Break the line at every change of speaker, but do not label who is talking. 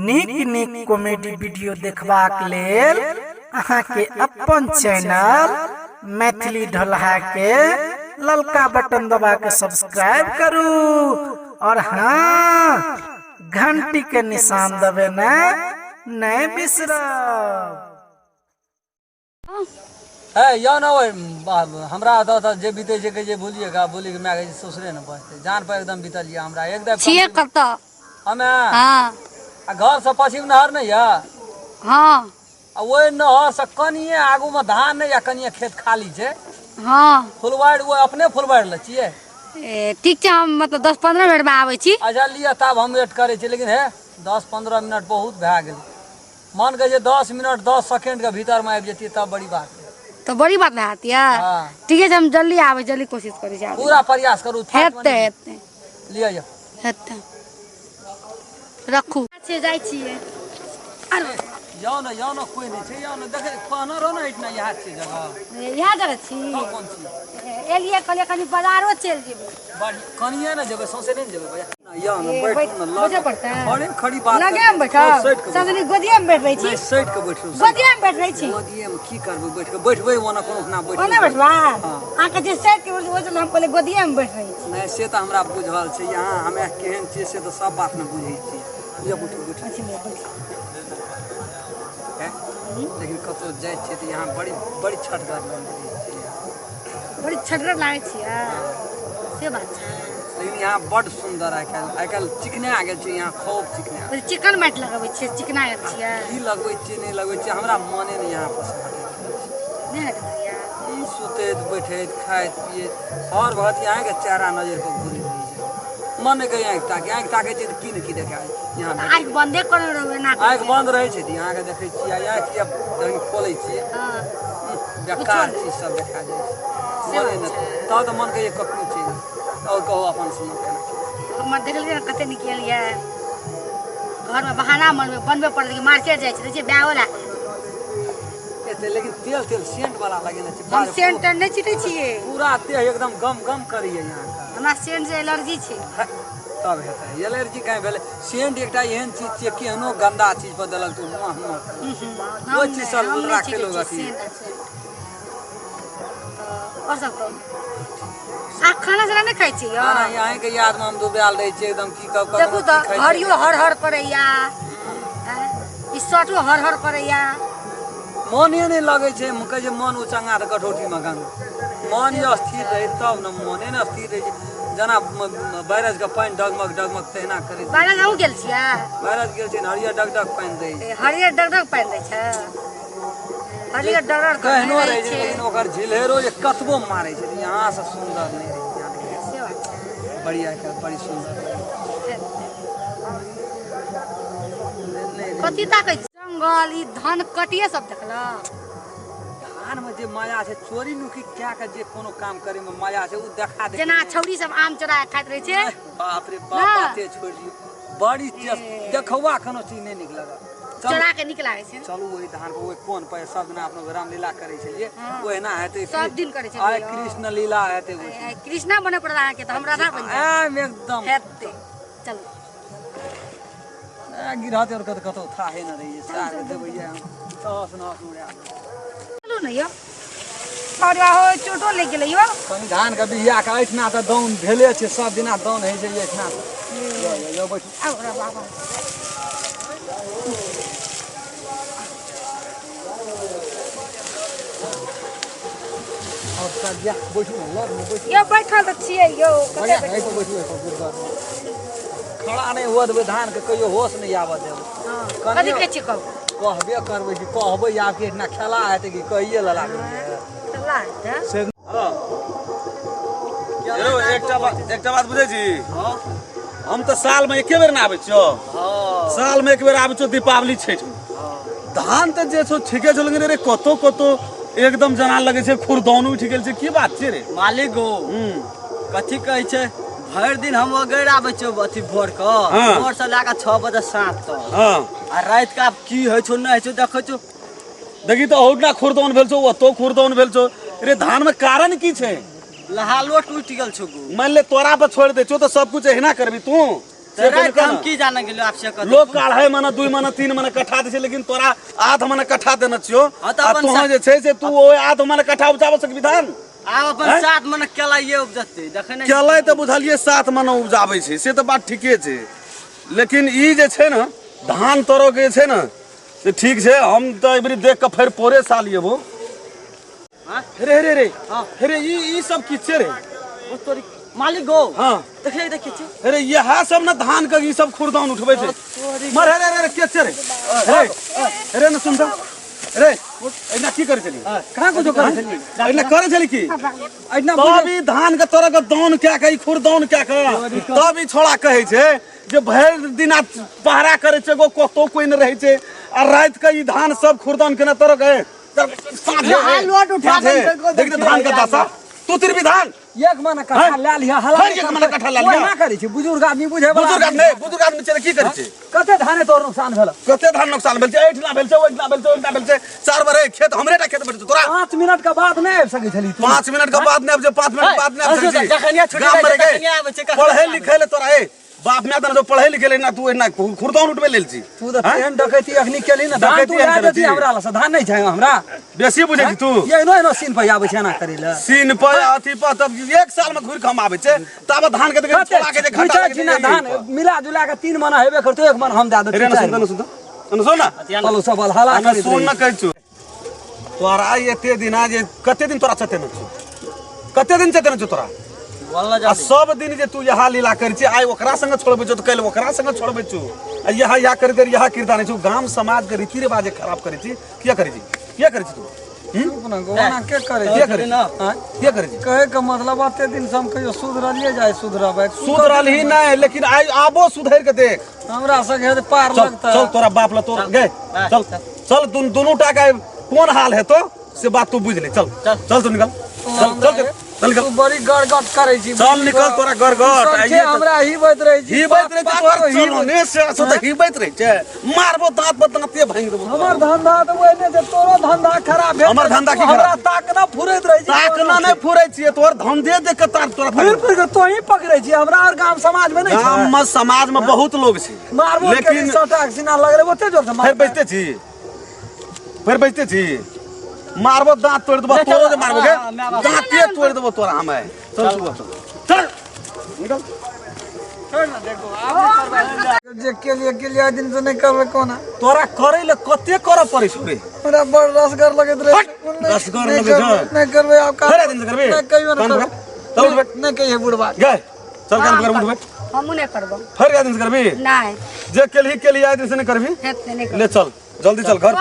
नीक नीक comedy video देखबाक लेल अहाँके अपन चैनल मैथिली ढोलहा के ललका बटन दबा के सब्सक्राइब करू और हाँ, घंटी के निशान दबेना नहीं बिसरब।
हे यौ ने ओहि हमरा ओतऽ तऽ जे बीतै छै कहै छै भूलिए गा भूलि कऽ माय कहै छै ससुरे ने बचतै जान पर एकदम बीतल यऽ हमरा एकदम
छियै कतऽ?
हमे
हँ।
आ घर से पश्चिम नहर नहि यऽ?
हँ।
आ ओहि नहर से कनिए आगू मे धान नहि यऽ, कनिए खेत खाली छै।
हँ।
फुलवारि ओ अपने फुलवारि लै छियै?
ए, ठीक छै, हम मतलब 10-15 मिनटमे आबै छी।
अच्छा लिअ, तब हम वेट करै छी, लेकिन हे 10-15 मिनट बहुत भए गेलै। मन कहै छै 10 मिनट 10 सेकेंड के भीतर में आबि जैतियै तब बड़ी बात।
तो बड़ी बात भए जैतियै।
हाँ।
ठीके छै, हम जल्दी आबै, जल्दी कोशिश करै छी आबै।
पूरा प्रयास करू।
हेतै, हेतै।
लिअ यौ।
हेतै, रखू। अच्छा, जाइ छियै।
जाउ ने, जाउ ने, कोई नहि छै, जाउ ने। देखै कहने रहो ने, एहिठिना इएह छै जगह।
इएह जगह छी।
तब कोन छी?
एलियै, कहलियै कनि बाजारो चलि जेबै।
बड़ी कनिए ने जेबै, सौंसे नहि ने जेबै भैया। यौ ने।
ए,
बैठू
बैठ-
ने लग।
बैठे पड़तै?
खड़े खड़ी बात।
लगे में बैठब?
सटि कऽ।
सजनी गोदिये में बैठ रहै छी।
नहि, सटि कऽ बैठू।
गोदिये में बैठ रहै छी।
गोदिए में की करबै बैठ कऽ? बैठबै ओना कोनो ना बैठबै।
ओना बैठबा?
हाँ।
अहाँके जे सटि के बैठ, ओहि हम कहलियै गोदिये में बैठ रहै छी।
नहि, से तऽ हमरा बुझल छै, यहाँ हमे केहन छियै से तऽ सब बात ने बुझै छियै। लिअ, बैठू बैठू।
अच्छा, लिअ, बैठ।
हैं? लेकिन कतहु जाइ छियै तऽ यहाँ बड़ी बड़ी छटगर लगै छियै।
बड़ी छटगर लागै छियै, से बात छै।
लेकिन यहाँ बड सुन्दर आइ काल्हि, आइ काल्हि चिकना गेल छै यहाँ, खूब चिकना।
बड़ी चिकन माटि लगबै छियै, चिकना गेल छियै।
की लगबै छियै, नहि लगबै छियै, हमरा मने नहि यहाँ पसन्द हटैत।
नहि हटैत?
ई सुतैत बैठैत खाइत पियैत हर वक्त अहाँके चेहरा नजर पर घुरैत रहै छै। मन नहि करै आँखि ताके, आँखि ताकै छियै तऽ की ने की देखा यहाँ।
आँखि बन्दे करने रहबै ना?
आँखि बन्द रहै छै तऽ अहाँके देखै छियै, आँखि जब जखन खोलै छियै, बेकार चीज सब देखा जाइ छै। मने नहि तब तऽ मन कहैए कखनो चलि। आओर कहू, अपन सुनू केना।
हमर देखलियै ने कते नीक एलियै। घरमे बहाना बनबै बनबै पड़लै कि मार्केट जाइ छै, देखियै बैगो लए।
एते लेकिन तेल तेल सेंट वाला लगेने छै।
हम
बाहर
सेंट तेंट नहि छिटै छियै।
पूरा देह एकदम गम गम करैए यहाँके।
हमरा सेंट से एलर्जी छै।
है, तब हेतै एलर्जी काहे भेलै? सेंट एकटा एहन चीज छियै, केहनो गंदा चीज पर देलक तऽ हुआँ हुआँ
हम
ओहि चीज
नहि,
सब
हम नहि
राखै
छिटै
लोग
छियै
अथी।
सेंट आ सेंट। तऽ आओर सब कहू, अहाँ खाना साना नहि खाइ छियै यौ?
खाना अहाँके यादमे हम दुबरायल रहै छियै एकदम, की कहब।
देखू
कखनो
तऽ
की खाइ छियै।
हरियो हर हर करैया, आँय? ई शर्टो हर हर करैया।
मने नहि लगै छै, कहै छै मन उचंगा तऽ कठौतीमे गंगा। मन जे स्थिर रहै तब ने, मने ने स्थिर रहै छै। जेना बैरजके पानि डगमग डगमग तहिना करै छै।
बारह अहूँ गेल छियै?
बैरज गेल छै ने, हरियर डगडग पानि दै छै।
ए, हरियर डगडग पानि दै छै, हरियर डगडग तऽ
केहनो
नहि
रहै छै,
छै।
लेकिन ओकर झिल्हेरो जे कतबो मारै छै तऽ यहाँ से सुन्दर नहि रहै छै यहाँ।
से बात छै।
बड़ी आइ काल्हि बड़ी सुन्दर नहि।
कथी ताकै छी? जंगल ई धान कटिये सब देखलक।
धानमे जे मजा छै, चोरी नुकी कए कऽ जे कोनो काम करे मे मजा छै, ओ देखा देखी
जेना
नहि।
छौरी सब आम चोरा के खाइत रहै छै।
बाप रे बाप।
ना।
बाते छोड़ि दियौ, बड़ी टेस्ट। देखौआ कोनो चीज नहि नीक लगत। चलू।
चोरा के नीक लागै छै।
चलू ओहि धान पर, ओहि कोन पर सब दिना अपनो रामलीला करै छलियै।
हाँ।
ओहिना हेतै।
सब दिन करै छलियै।
आइ कृष्ण लीला हेतै ओहि।
आइ कृष्णा बने पड़त अहाँके तऽ हम राधा बनि जायब।
आइ एकदम
हेतै, चलू।
गिरहत और कतौ कतौ थाहे न रहियै, साग देबै हम तहस नहस उड़ा देबै।
चलू ने यौ। और हो चोटो लागि गेलै यौ।
कनि धान के बिहिया के एहिठिना तऽ दौन भेले छै, सब दिना दौन होइ छै एहिठिना। यौ यौ यौ, बैठू।
आउ रे बाबा।
और सब या बैठू ने, लग मे बैठू।
यौ, बैठल तऽ छियै यौ, कते
बढ़िया।
बैठल?
एहि पर बैठू, एहि पर गुड़गर खड़ा नहि हुअ देबै। धान के कहियो होश नहि आबऽ देबै।
हँ,
कनियो-
कथी कहै छियै, कहू।
कहबे करबै कि कहबै आब कि एहिठिना खेला हेतै कि कहिए लला गेलियै।
खेला हेतै।
से
यौ, एकटा बात बुझै छी? हम तऽ सालमे एके बेर ने आबै छियौ। सालमे एक बेर आबै छियौ दीपावली छठि मे। धान तऽ जे छौ ठीके छौ, लेकिन रे कतौ कतौ एकदम जना लगै छै खुरदौन उठि गेल छै। की बात छै रे?
मालिक गो, कथी कहै छै, भरि दिन हम वगैर आबै छियौ अथी भोर कऽ, भोर से लए कऽ 6 बजे साँझ तक। आ राति के आब की होइ छौ, नहि होइ छौ, देखै छौ।
देखी तऽ अहुठना खुरदौन भेल छौ, ओतौ खुरदौन भेल छौ रे। धान मे कारण की छै?
लहालो टूटि गेल छौ गो।
मान ले तोरा पर छोड़ि दै छौ तऽ सब कुछ एहिना करबी तू? से
राति
कहिके
हम
ना।
की जाने गेलियो आप से कह
लोग अढ़ाई मना 2 मना 3 मना कट्ठा दै छै, लेकिन तोरा आध मना कट्ठा देने छियो।
हाँ, तऽ
आ
अपन
तोहाँ जे छै से तू ओहि आध मना कट्ठा उपजाबऽ सकबी धान?
आब अपन
हैं?
7 मना केलाइए उपजतै, देखै नहि
केलाइ तऽ बुझलियै 7 मना उपजाबै छै, से तऽ बात ठीके छै, लेकिन ई जे छै ने धान तोरो के जे छै ने से ठीक छै। हम तऽ एहिबेरी देख कऽ फेर पोरे साल एबो।
हाँ?
रे रे रे
हाँ।
रे, ई सब की छै रे?
ओ तोरी मालिक गो।
हाँ।
देखिए देखिए छै।
अरे इएह सब ने धान के ई सब खुरदान उठबै छै।
तोरी
मर रे रे रे, के छै रे? रे रे न सुन त रे, एना की करै छली?
कहाँ कुछो करै छली?
एना करै छली की?
एना
तब ई धान के तोरा के दाउन कए के, ई खुरदाउन कए के, तब ई छोड़ा कहै छै जे भरि दिना पहरा करै छै, एगो कतौ कोइ नहि रहै छै, आ राति के ई धान सब खुरदाउन केना तोरा के साँझे
हाल लोड उठा
साँझे,
देन छै,
देख धान के दशा तू तिरबी धान
एक मना कट्ठा लए लिहऽ, हला
हर एक मना कट्ठा लए लिहऽ।
ओहिना करै छै बुजुर्ग आदमी, बुझै वाला
बुजुर्ग आदमी नहि, बुजुर्ग आदमी छै तऽ की करै छै?
कते धाने तोहर नुकसान भेल?
कते धान नुकसान भेल छै? एहिठिना भेल छै, ओहिठिना भेल छै, ओहिठिना भेल छै, 4 बार खेत हमरे टा खेत भेल छै तोरा।
5 मिनट के बाद नहि आबि सकै छली तू।
5 मिनट के बाद नहि आबि छै, 5 मिनट के बाद नहि आबि सकै छी।
जखनिया छुट्टी
गाम मे
रहै छै,
रहि
तखनिया आबै छै,
गए। पढ़ै लिखै ले तोरा ए बाप माय दने पढ़ै लिखै ले ना तू एना खुरदौन उठबै लेल छी।
तू तऽ तेहन डकैती अखनी केली ने, धान
डकैती
तू लए
एहन
देती
करै छी।
हमरा लग धान नहि छै हमरा।
बेसी बुझै छी तू।
ये एनो एनो सीन पर आबै छै एना करै लए।
सीन पर अथी पर तब 1 साल में घुरि के हम आबै छै, ताबे धान के देखै छोड़ा के जे घाटा
2-4
लागि
छिना
जाइ
धान मिला जुला के 3 मना हेबे करतौ, 1 मन हम दए
रे
देतौ।
ना सुन ना सुन ना सुन ना
चलू सब हला
ना
करैत
सुन
रही।
ना कहै छु तोरा एते दिना जे कते दिन तोरा चतेने छु, कते दिन चतेने छु तोरा?
बोलना
आ
जा
सब दिन जे तू यहाँ लीला करै छी, आइ ओकरा संगे छोड़बै छौ तऽ काल्हि ओकरा संगे छोड़बै छौ, आ यहाँ यहाँ करि दे यहाँ किरदानी छौ, गाम समाज के रीति रिवाज जे खराब करै छी, किया करै छी, किया करै छी तू?
चुप ना गो, ओना के करै
किया करै छी?
आँय?
किया करै छी?
कहै के मतलब एते दिन से हम कहियो सुधरलियै जाय सुधरबै।
सुधरल ही नहि, लेकिन आइ आबो सुधरि के देख।
हमरा संगे तऽ पार
चल
लगतै।
चल तोरा बाप ल तोर गए, चल चल दुनू टा के कोन हाल हेतो से बात तू बुझ ले। चल चल तू निकल, चल चल चल निकल।
तू बड़ी गड़गड़ करै छी।
चल निकल तोरा गड़गड़।
सबके
आइए तऽ-
हमरा हिबैत रहै छी।
हिबैत रहै छै
बाप
तोहर
बाप
चलो ने से असो तऽ हिबैत रहै छै, मारबो दांत पर दांते भांगि देबो।
हमर धंधा तऽ ओहने छै, तोरो धंधा खराब भेल।
हमर धंधा की
हमरा
खराब?
ताकना फुरैत रहै छै।
ताकना नहि फुरै छियै, तोहर धंधे देख के तार तोरा
फुरि फुरि के तोही पकड़ै छी हमरा, और गाम समाज में नहि छै।
गाम में समाज में बहुत लोग छै,
मारबो
लेकिन
लेकिन सटा के सीना लगलै ओते जोर से
फेर
मारतै।
बजते छी, फेर बजते छी, मारबो दांत तोड़ि देबो तोरो, जे मारबो गे दांते तोड़ि देबो तोरा हम। चल तू चल चल निकल।
जे केलिए केलिए, आइ दिन से नहि करबै कोना।
तोरा करै ले कते करऽ पड़ै छौ रे?
हमरा बड़ रसगर लगैत रहै।
हट! रसगर
नहि
लगै छै?
करबै, नहि करबै आब काम।
फेर आइ दिन से करबी?
नहि कहियो
कान
नहि
पकड़।
करबै।
चल उठ बैठ।
नहि कहिए बुढ़बा।
गए चल कान पकड़ उठ बैठ।
हमहूँ नहि करबो।
फेर आइ दिन से करबी?
नहि।
जे केलही केलही, आइ दिन से नहि करबी।
हेतै नहि
ले
करबै।
चल जल्दी चल घर।